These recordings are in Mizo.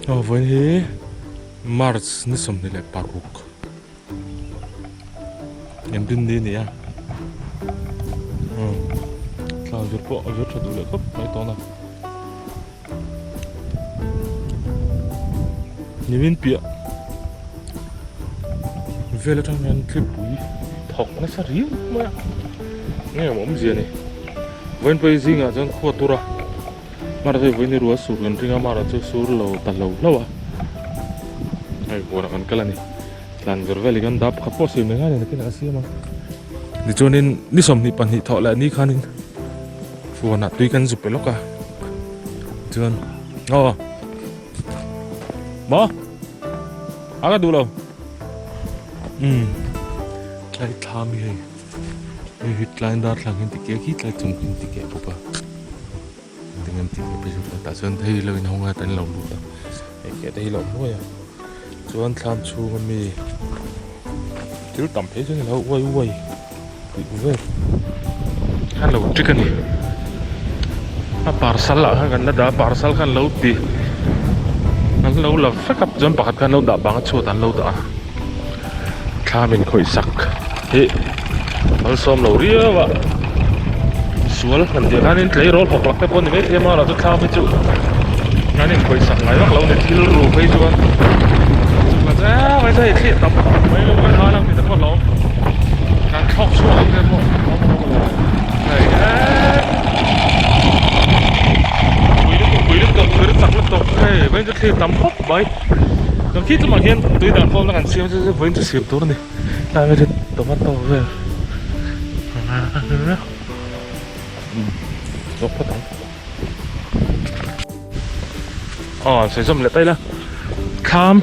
Aw vawiin hi March ni 26 engtin ni a ni a umm thla vir pawh a vir tha duh leh khawp mai tawh a nimin piah vel atang hian thlipui thawk nasa riau mai a nge awmzia ni vawiin pawh hi zingah chuan khua tur a. Hmar hei vawiin hi rual sur kan ring a hmarah chu sur lo ta hlo hlo a hei huanah kan kal a ni tlan ver vel hi kan dah pakhat pawh siam leh ngai nen nakinah a siam ang tichuanin ni 22 thawh leh ni khanin huanah tui kan zu pe lawk a chuan aw maw a ka duh lo umm tlai thla mi hei. Hei hi tlai darthlalang hian ti keh khi tlai chung hian ti keh bawk a tinge an tih phei chu tah chuan hei lo in hawng a tan lo lut a hei keh te hi lo awm nuai a chuan thlam chhung ami thil tam phei chu a ni lo uai uai tih vel khan lo trick a ni a parcel ah khan kan la dah a parcel khan lo ti an lo la vek a chuan pakhat khan lo dah bang a chhuat ah an lo dah a. Thlam in khawih sak hi malsawm lo riau a sual han tih khanin tleirawl hawk lak te pawh a ni maithei a mahla chu thlam hi chu an in khawih sak ngai vak lo a ni thil ru phei chuan hei thli a tam khawp mai lo kan hal ang tih te pawh a hlauhawm kan thlawk chhuak ang te pawh hei eee pui lutuk pui lutuk pui lutuk chak lutuk hei vawiin chu thli a tam khawp mai. Kan khi tumah hian tui dah khawmna kan siam chu vawiin chu siam tur a ni tlai mai chu tomato vel zawk phawt ang aw an sawi zawm leh ta ila thlam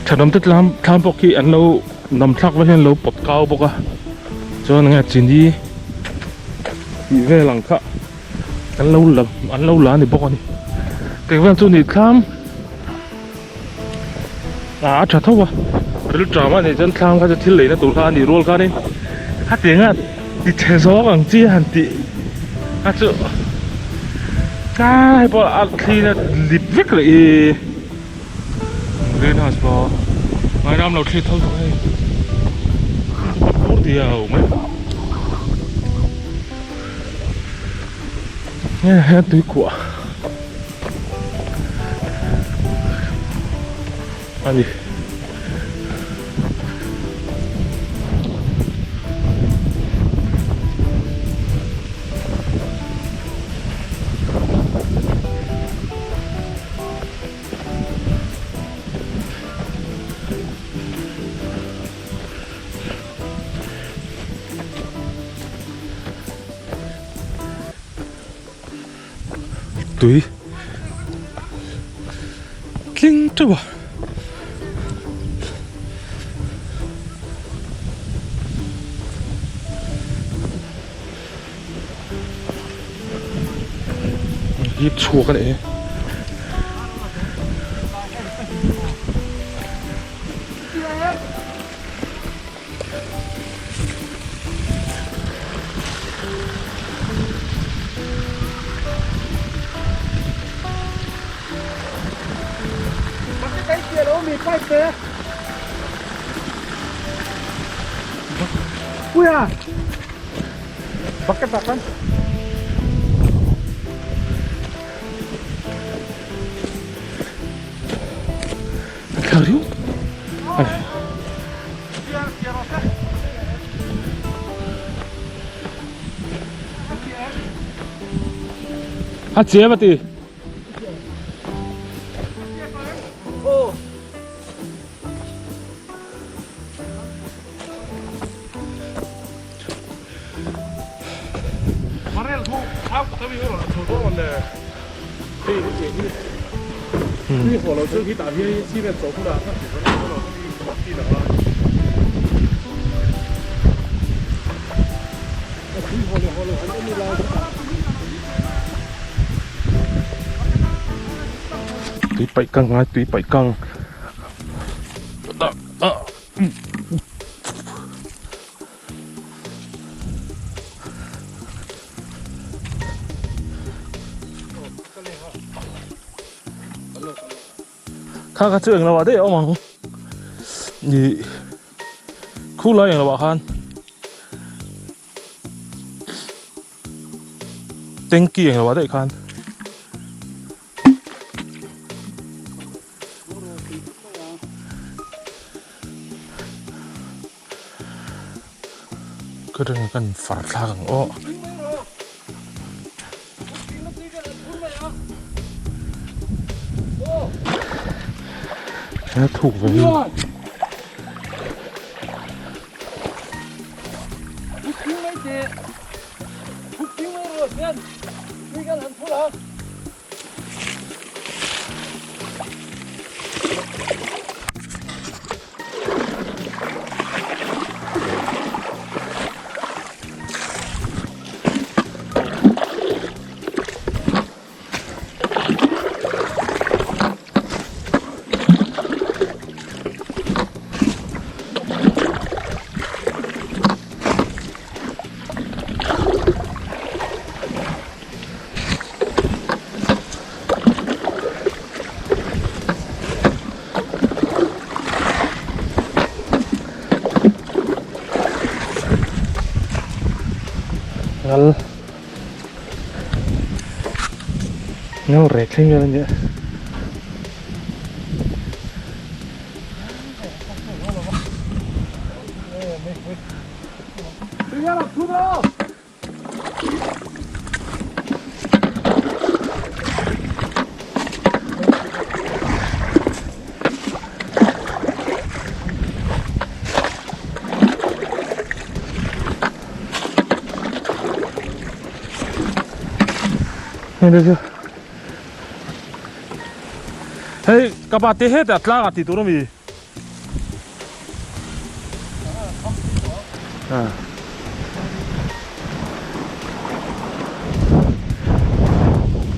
thenawm te thlam thlam pawh khi an lo nam thlak vel hian an lo pawt kau bawk a chuan enge chini tih vel ang kha. An lo la an lo la a ni bawk a ni kei vel chu ni thlam ah a tha tho a ril tram a nih chuan thlam kha chu thil leina tur kha a nih rual khanin hetiang a ti chhe zawng ang chi han tih kha chu tlai pawh a thli na lip vek leh i greenhouse pawh ngai ram lo thli tho tawh hei pur diau mai. Hei hian tui khuah a ni. Tui tling teuh a. Hip chhuak a nih hi. A che va ti. Tui paih kang ngai tui paih kang. Kha kha chu englo ah daih a awm ang ih khu lai englo ah khan tanky englo ah daih khan. Ka ring kan far thlak ang aw. He thuk ve hi. Ngal Ngal rek thleng vel a nia. Hei ka pa te hetah tlang ah tih tur a mi.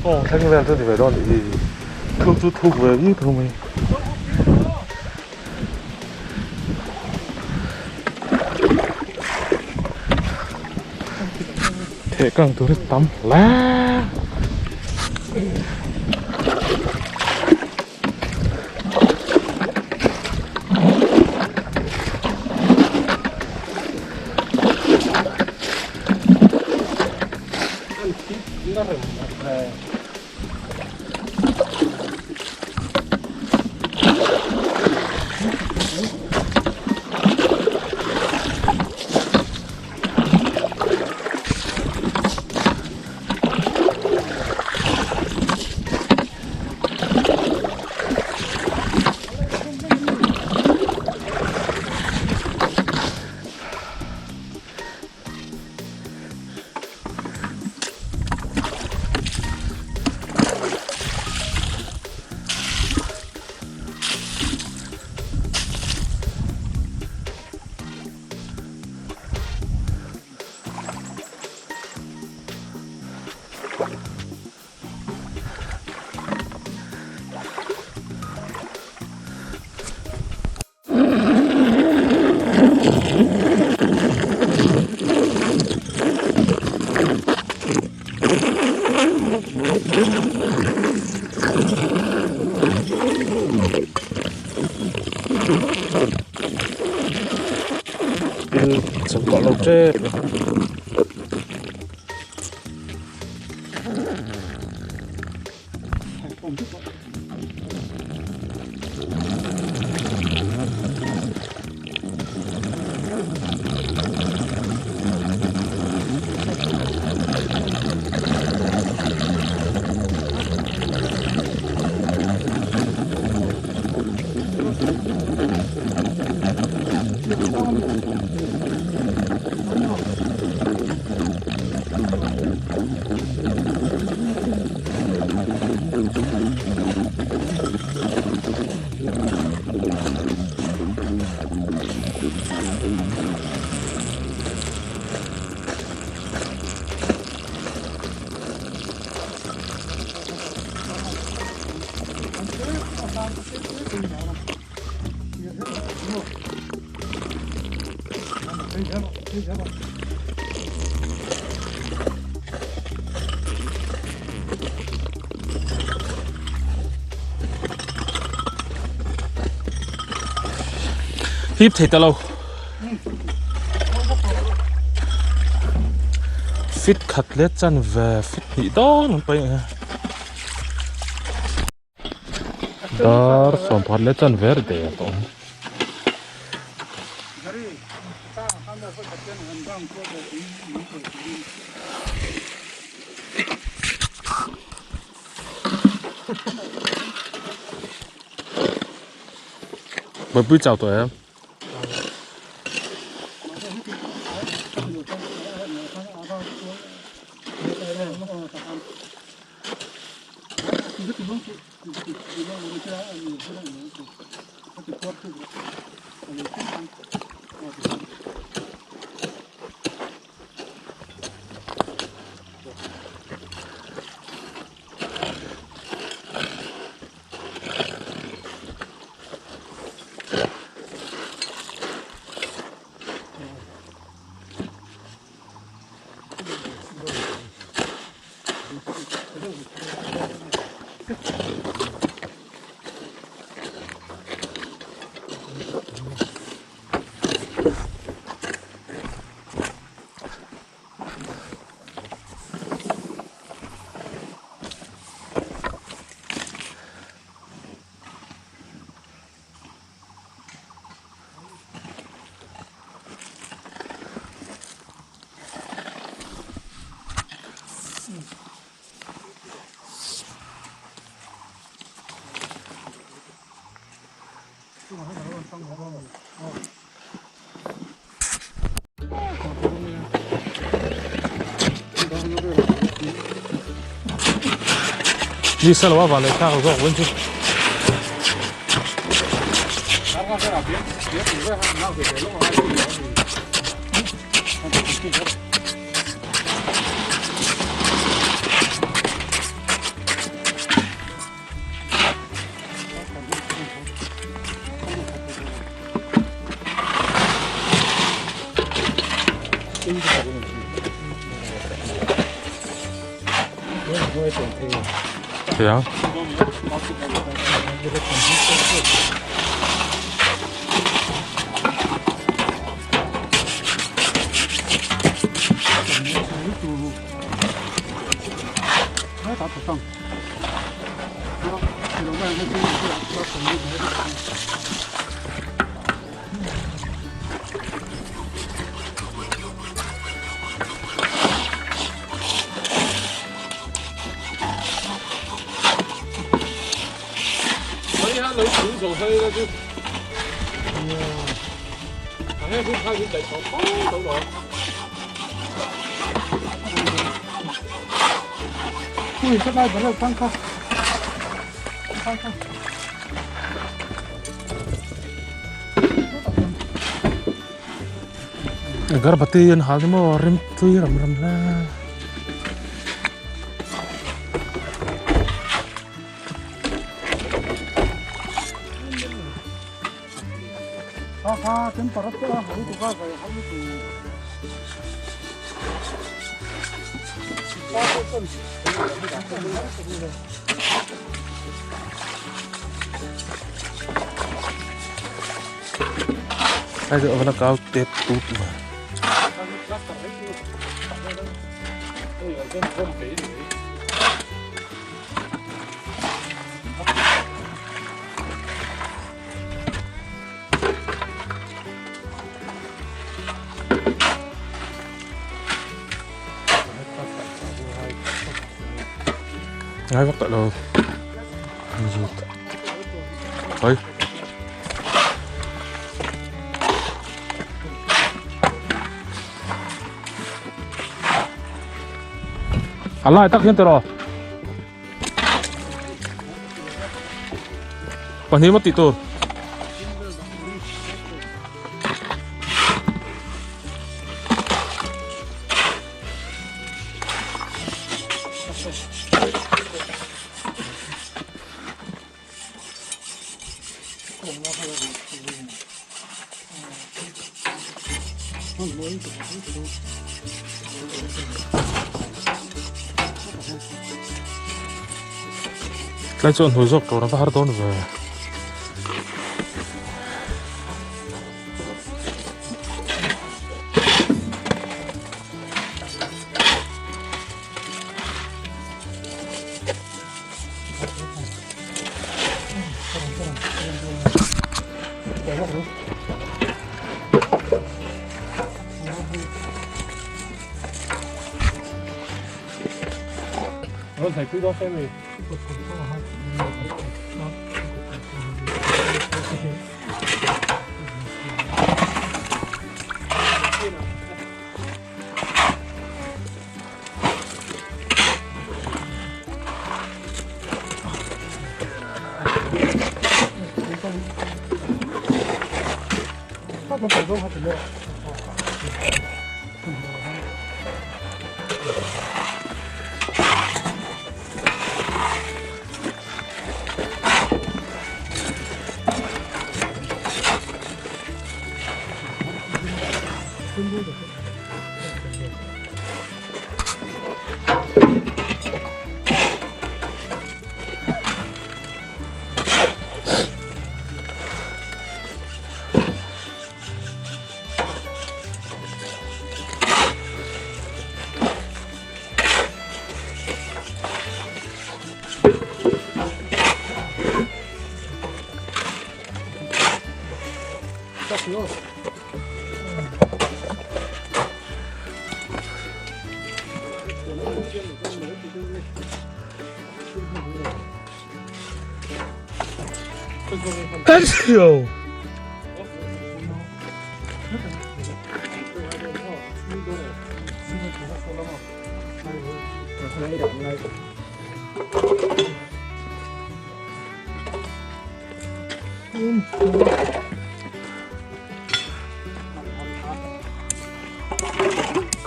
Kawng thleng vel chu ni ve dawn nih hi thuk chu thuk ve viau tho mai. Theh kang tur hi tam hle. Pil chho tawh lo tep a. Hip thei ta lo. Fit khat leh chan ve fit hnih dawn an paih ang. Dar sawmphat leh chan ve ri der tawh ang. Buaipui chau tawh em? Ni sa lo a van leh thlak zawk vun chu. Thei ang. Agarbati an hal ni maw rim tui ram ram hle. Ai deuh avana kau tep tut mai. Ngai vak tawh lo. Oi. A lai tak hian tiraw. Pahnih maw tih tur. Tlai chuan hnuai zawk tur a va har dawn ve.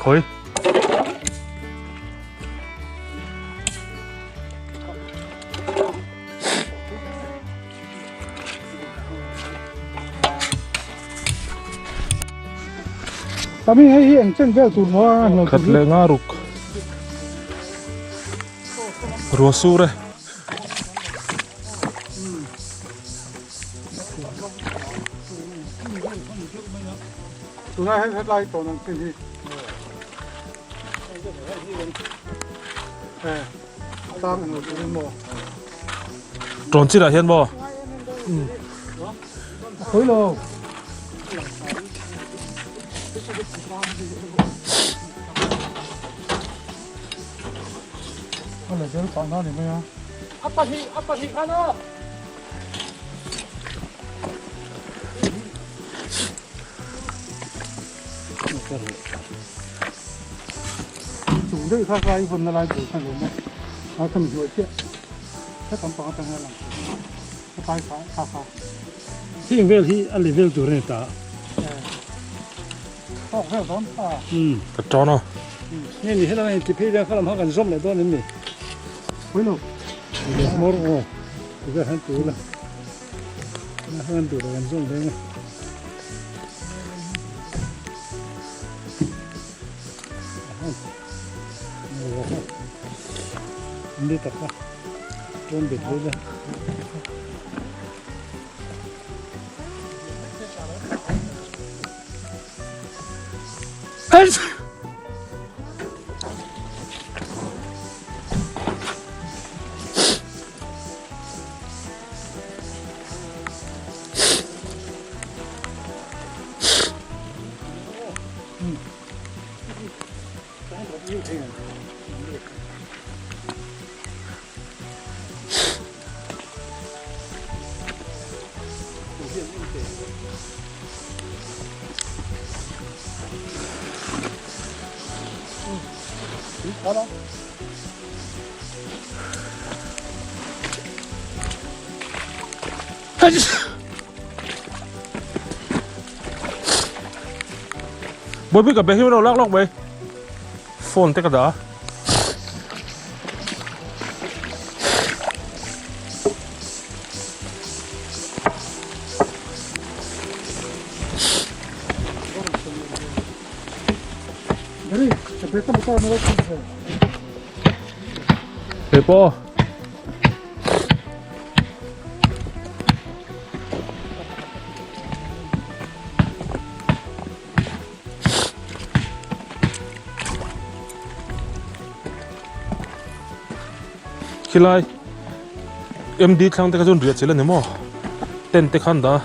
Khawi. Tami hei hi eng chen vel tur maw a hlo Khat leh nga ruk. Rua sur e. Tunah hian hetlai tawn ang chin hi. Tlang ang turin maw? Tawn chinah hian maw? Khawi lo. A level pah na ni mai a. Chung deuh kha kha i vawnna lai tur khan lo maw a ka mi hnuai chiah heta pang atang hian a lang thei hetlai kha kha kha. Heng vel hi a level tur a ni ta. Tawk vel dawn ta. Ka tawn a. Nge ni helai ti phei hian khalam ha kan zawm leh dawn em ni? Pui lo. Hmawr aw ti vel han tur la. Han tur kan zawm leh ang a. Ni tak a. Tawn bet vel a. Bawi ka be hi lo lak lawk bai. Phone te ka dah a. He pawh. Khilai MD thlang te kha chuan riah chilh a ni maw tent te khan dah a.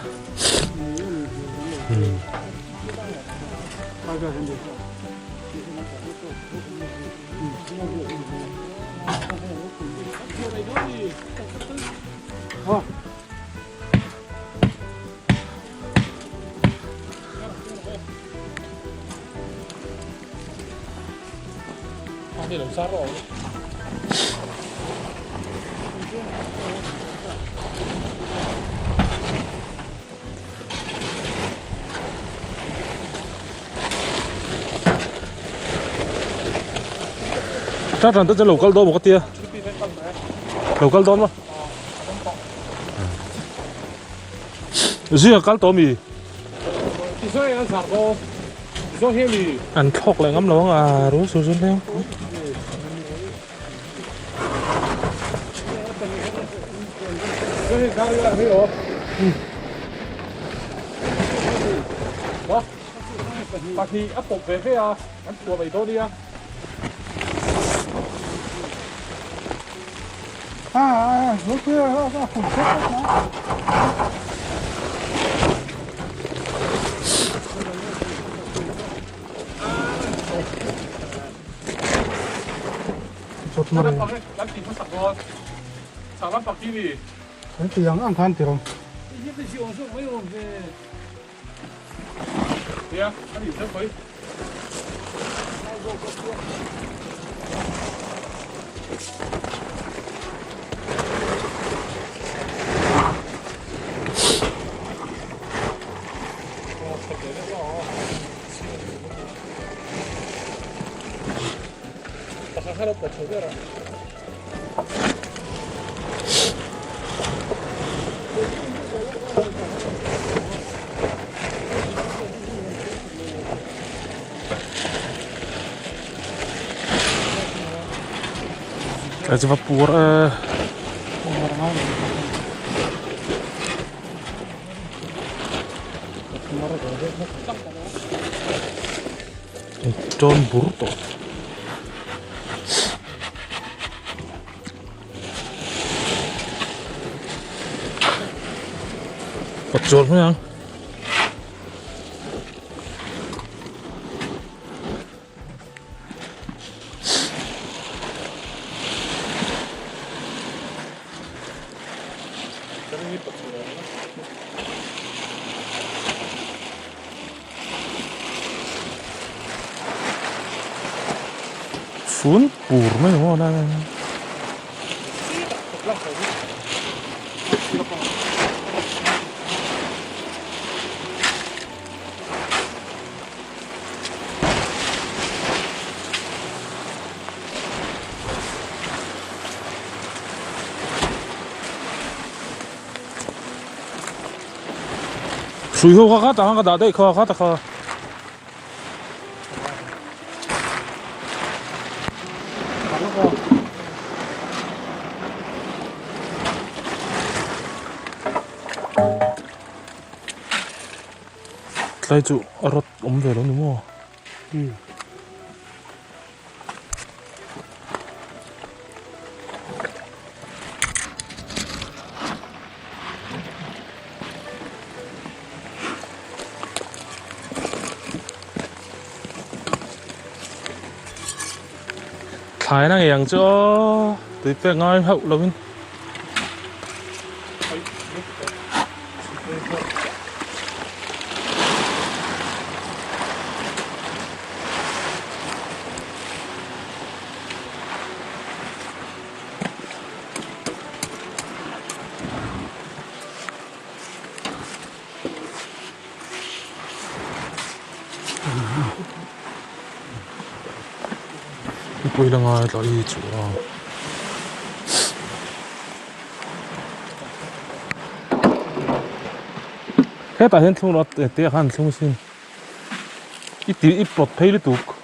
Tha than te chu lo kal dawn maw ka tia lo kal dawn maw zia kal tawh mi an thlawk leh ngam lo ang a rul sur sur hle Pahnih a pawp ve ve a, an chhuah mai dawn nia. Tlai chu va pur e. Tawn bur tawh. Pawt chuan mai ang. Fun pur mai maw lai lai. Hrui ho kha kha tah khan ka dah daih kha kha ta kha. Tlai chu a rawt awm ve lo ni maw? Thlai na ngei ang chu aw tui pek ngai hauh lo in. Pui la ngai tla hi chu a. Hetah hian thlung rawh te te khan thlung sin. I ti i pawt phei lutuk.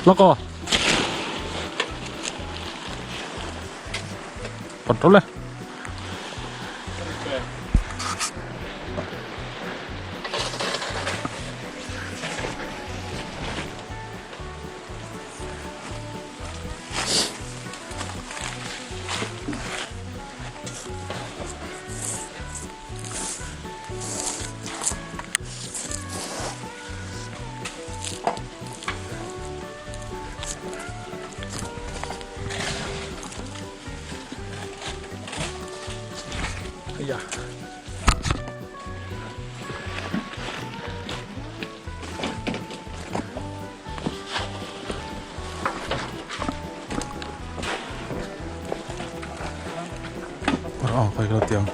Lawk aw. Control e. Aw kai ka tiang.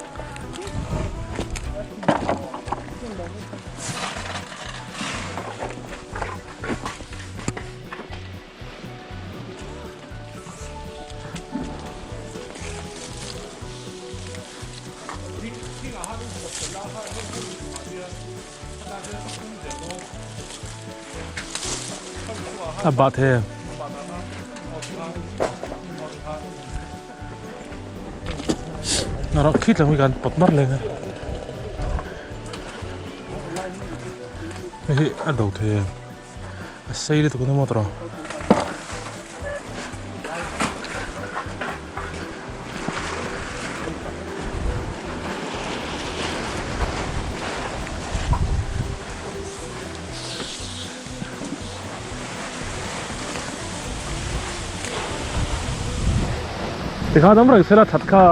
A bat he. Narawh khit lang hi kan pawt mar leng a. Hei hi a do thei em. A sei lutuk a ni maw tawh. Tikhan awm reng sela that kha.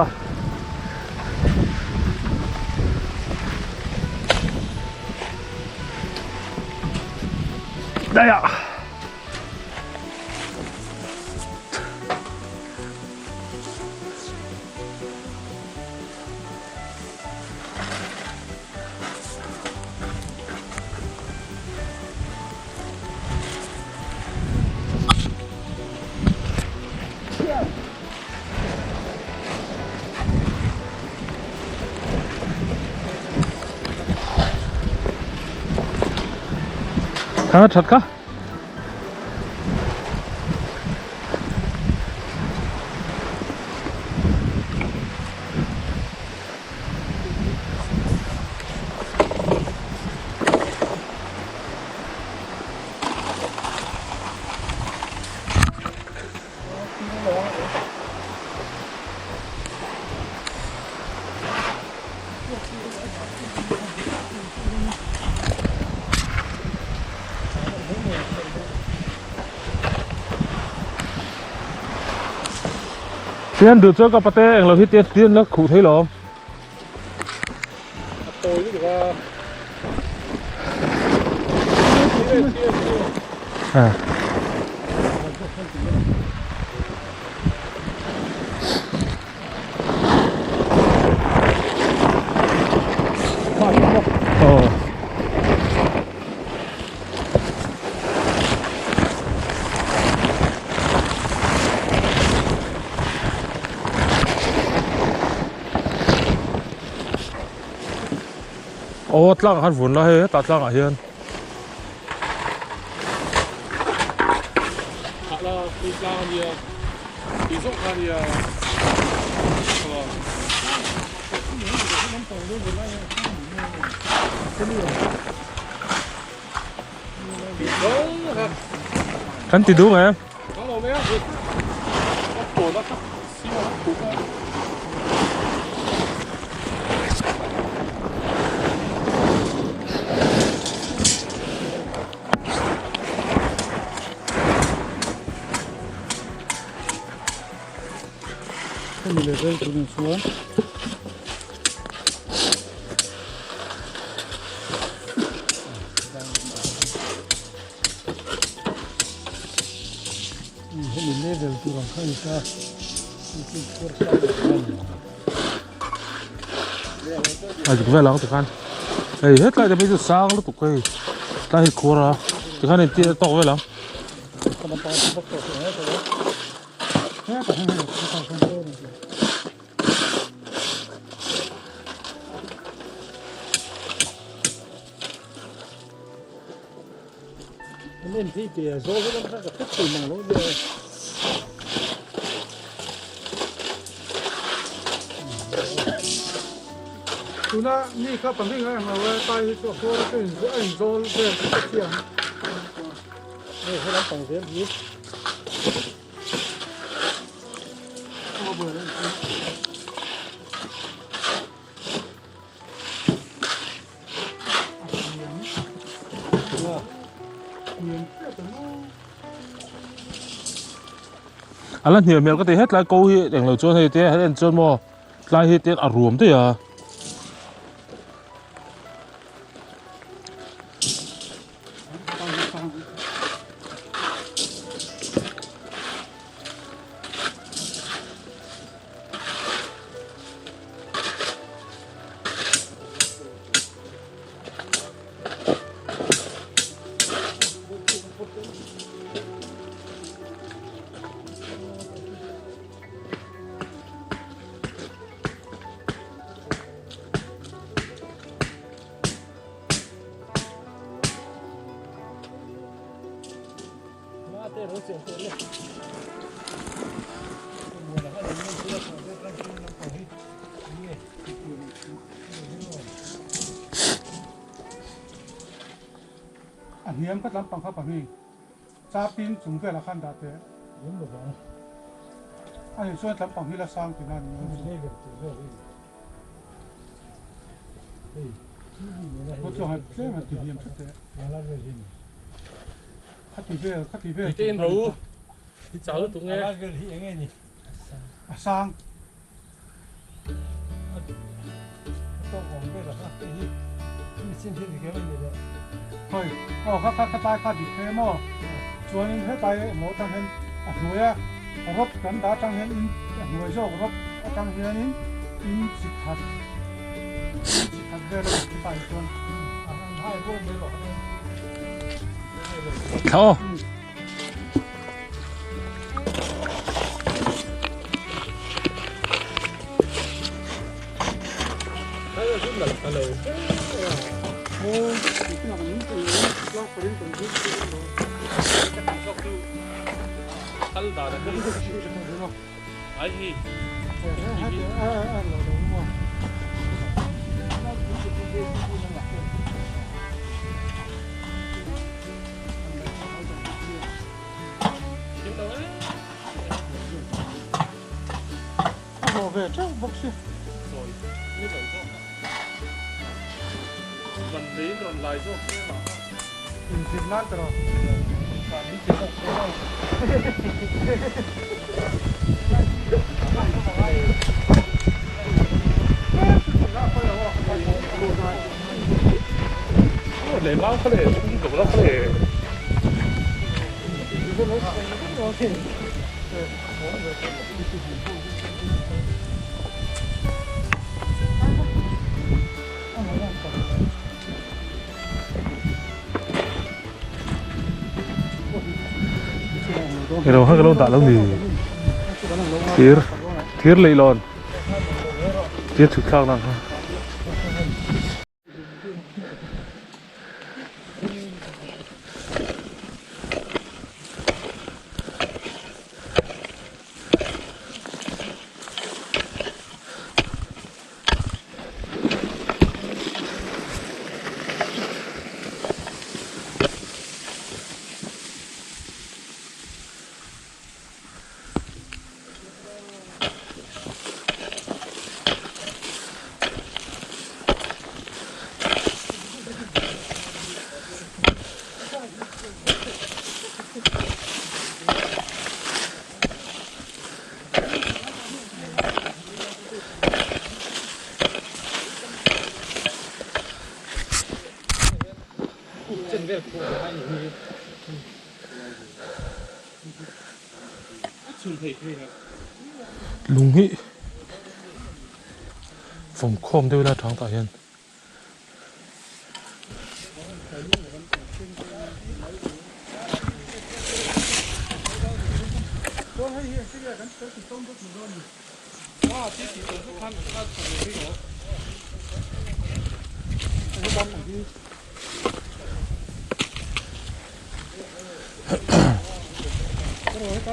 Daih ah. Kha that kha. Tian duh chuan ka pate englo hi tian tian la khuh thei lo. À. Ờ. Aw tlang ah khan vun la hei hetah tlang ah hian. Kan ti duh em? Hemi level tunah chuan Hemi level tur ang kha a ni ta A dik vel ang tikhan hei hetlai te phei chu sang lutuk hei tlai hi khuar a tikhan in tir tawk vel ang. en phei pe a zawl hi lam kha ka hre thei mang lo nia. Tuna mi kha pahnih a englo e tai hi chu a khuar a in a in zawl vel chu ka hria ang. Hei helam pang zel hi. A la hniam hmel ka ti hetlai ko hi englo chuan hei te en chuan maw tlai hi te a ruam daih a. A hniam khat lampang kha pahnih chapin chung velah khan dah teh. A nih chuan tlampang hi la sang tihna a ni ang chu. Khaw tlem a ti hniam hret teh. Khati vel khati vel. Tui te in ro i chau lutuk nge. A sang. Hoi aw kha kha tlai kha dik thei maw chuanin hetlai emaw atang hian a hnuaia rod kan dah atang hian in a hnuai zawk rod atang hianin in chi khat in chi khat vel a ni tlai chuan. Thla aw. A hlawh ve teuh bawk si. Inzir nan ta rawh. Ilo ha ka lo dah lo ni thir thir leihlawn thir chhuk thlak nan kha. Lung hi vawm khawm deuh ila thang tah hian. A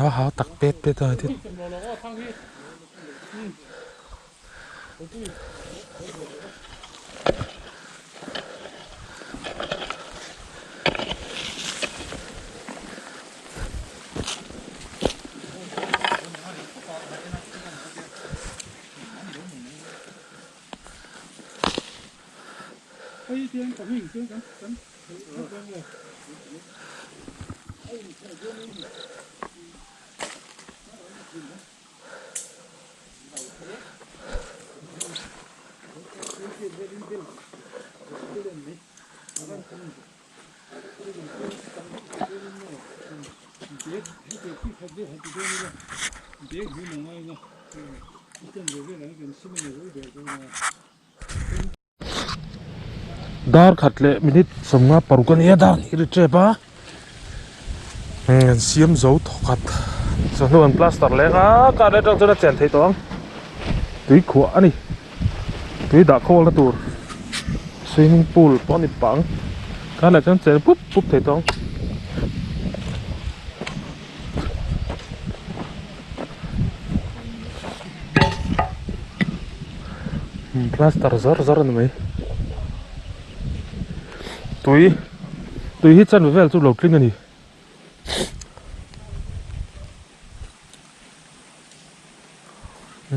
hau tak pet pet a ti. Dar khat leh minute sawmnga paruk a nia dar hi ri tep a an siam zo thawkhat chawhnu an plaster leng a car atang chuan a chen thei tawh ang tui khuah a ni tui dah khawl na tur swimming pool pawh a ni pah ang car leh chuan chen pup pup thei tawh ang. Plaster zawr zawr a ni mai tui tui hi chanve vel chu lo tling a ni.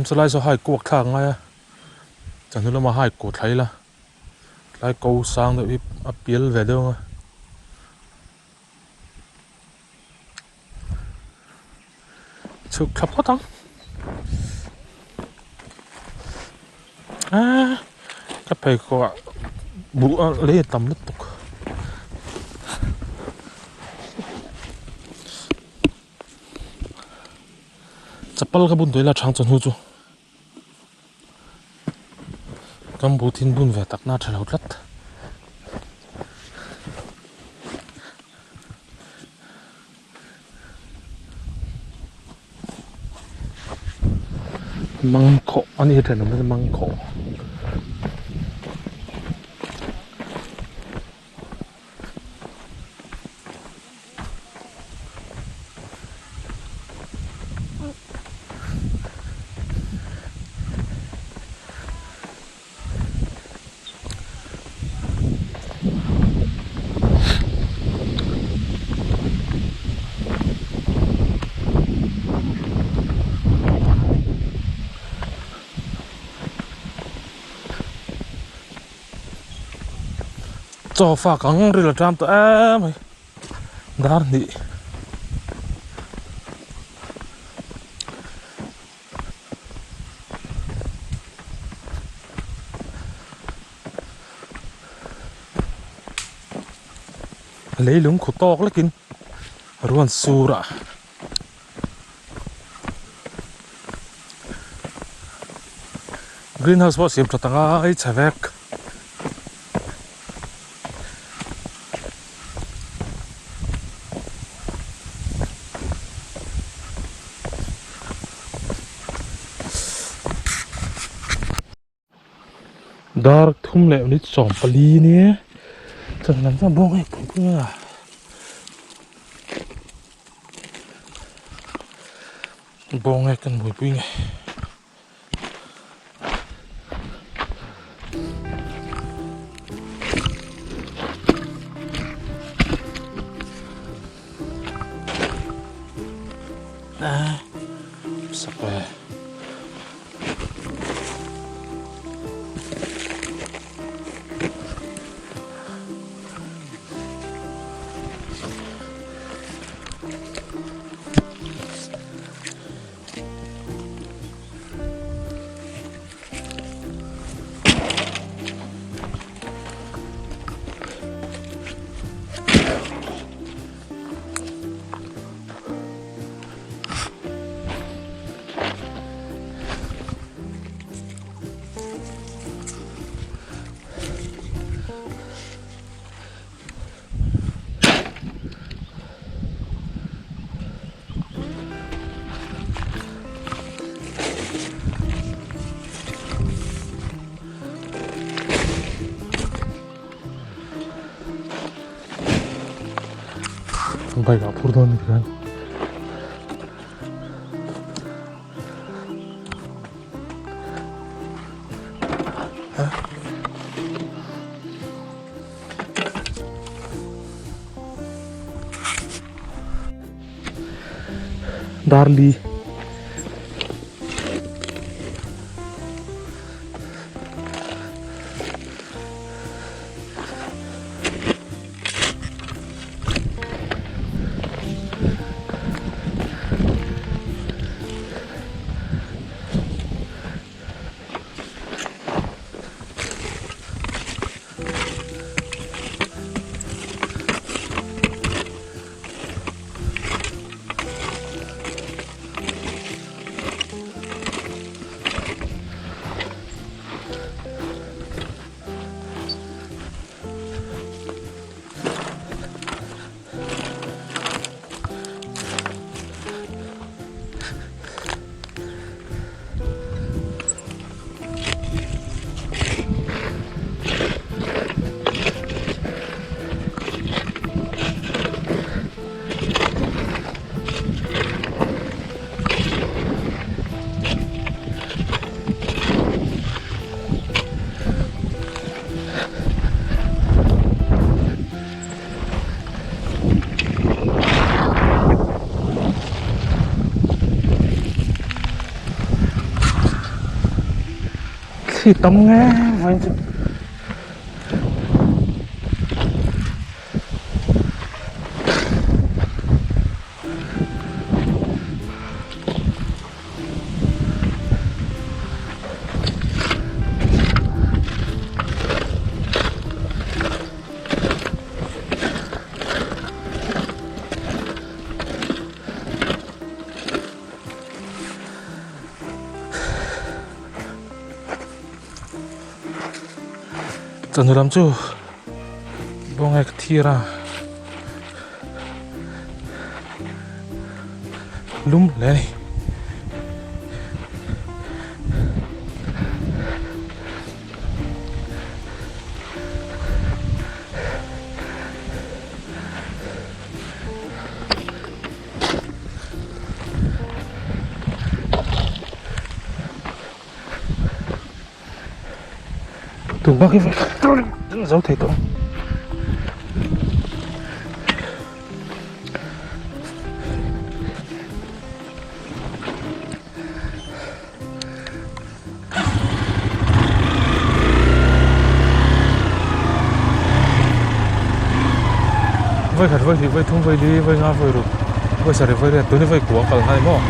Chulai saw hai kuak thlak a ngai a chawhnu lamah hai kuah thla ila tlai ko sang deuh hi a pial ve deuh ang a. Chhuk thla phawt ang ah ka pheikhawk ah buh a lei a tam lutuk chapal ka bun tawh ila chhang chawhnu chu Kan bu thin bun ve tak na tha lo tlat. Mangkhawh a ni thenawm hi mangkhawh. Chaw fak ang ril a ṭam tawh em mai dar hnih. Leilung khaw tawk lekin ruan sur a. Green house pawh siam tha ta ngai chhe vek. Dar thum leh minute 14 nia chuan lam chuan bawng hei pui pui a. Bawng e kan buaipui nge. Sak e. Bike ah phur dawn ni tikhan. Darli. Thli tam nge vawiin chu. Chawhnu lam chu bawng ek thir a lum hle a ni. Tun bak hi zo thei tawh. Voi khat voi hnih voi thum voi li voi nga voi ruk voi sarih voi riat tuni voi kua kal nghai maw.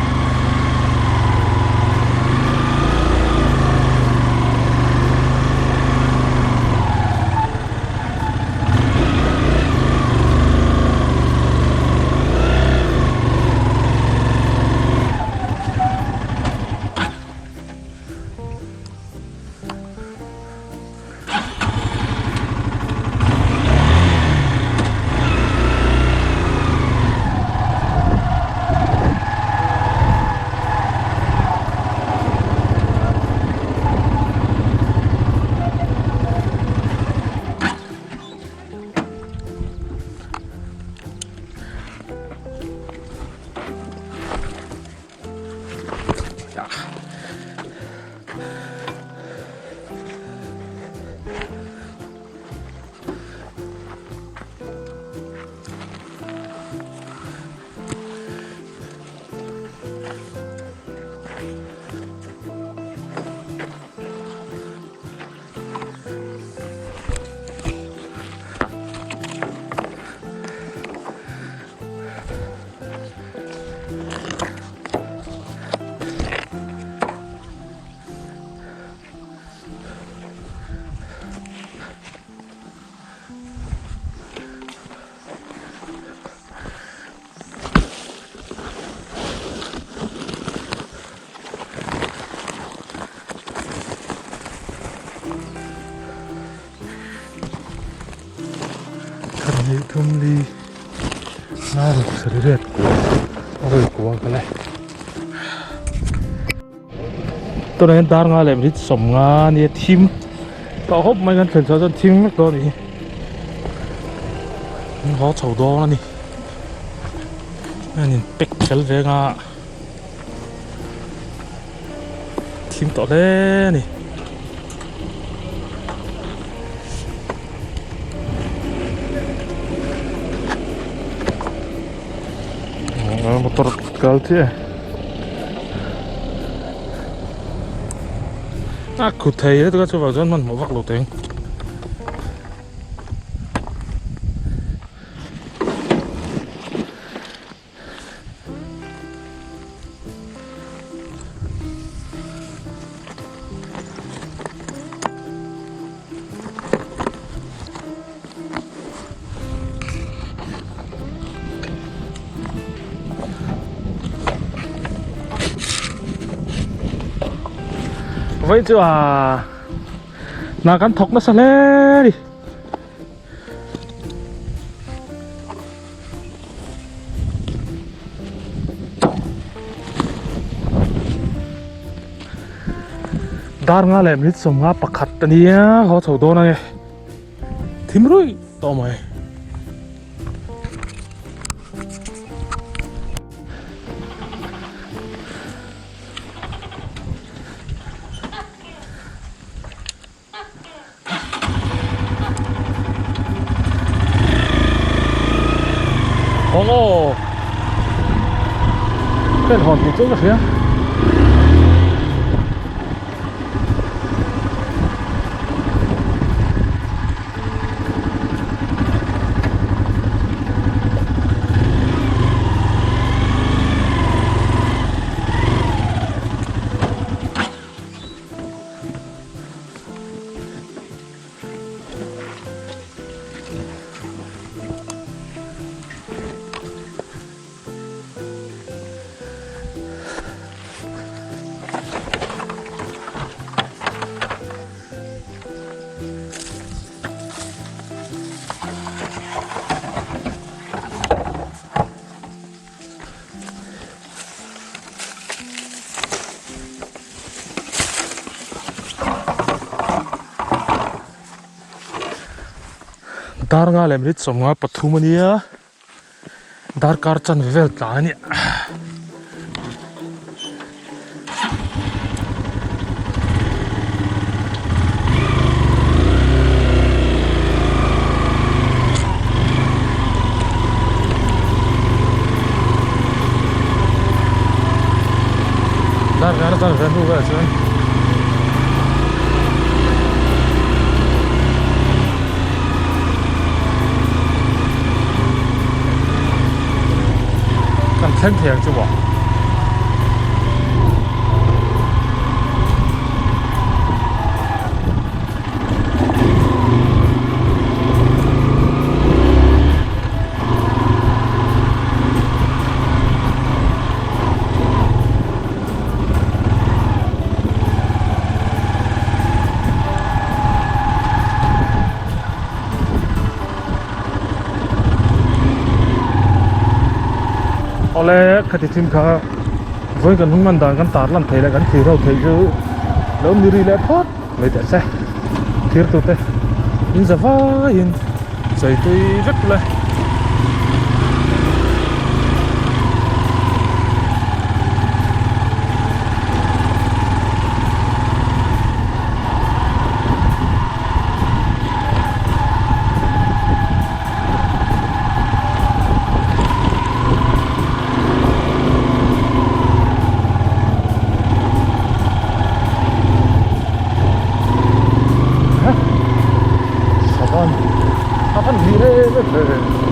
Khat hnih thum li nga ruk sarih riat kua a vawi kua ka le. Tunah hian dar nga leh minute 50 ania thim tawh hawp mai kan thlen chhuah chuan thim vek dawn a nih hi. An haw chho dawn a ni. An in pack fel ve anga thim tawh hle a ni. Motor kal chiah e. A khut thei lutuk a chuvang chuan hmanhmawh vak lo teng. Vawiin chu aa hna kan thawk nasa hle a ni. Dar nga leh minute 51 a nia haw chho dawn ange thim ruih tawh mai. Hawng aw Pen hawn tih chu ka hria. Dar nga leh minute 53 a nia darkar chanve vel tlai a nia. Darkar chanve hnu velah chuan kan thleng thei ang chu maw. Awle khati thim kha vawi kan hun man dan kan tar lan thei leh kan thlir ho theih chu lo ni ri leh phawt mai teh se thir tute in za vaiin chei tui vek le. Savan a van hnih reng reng ve.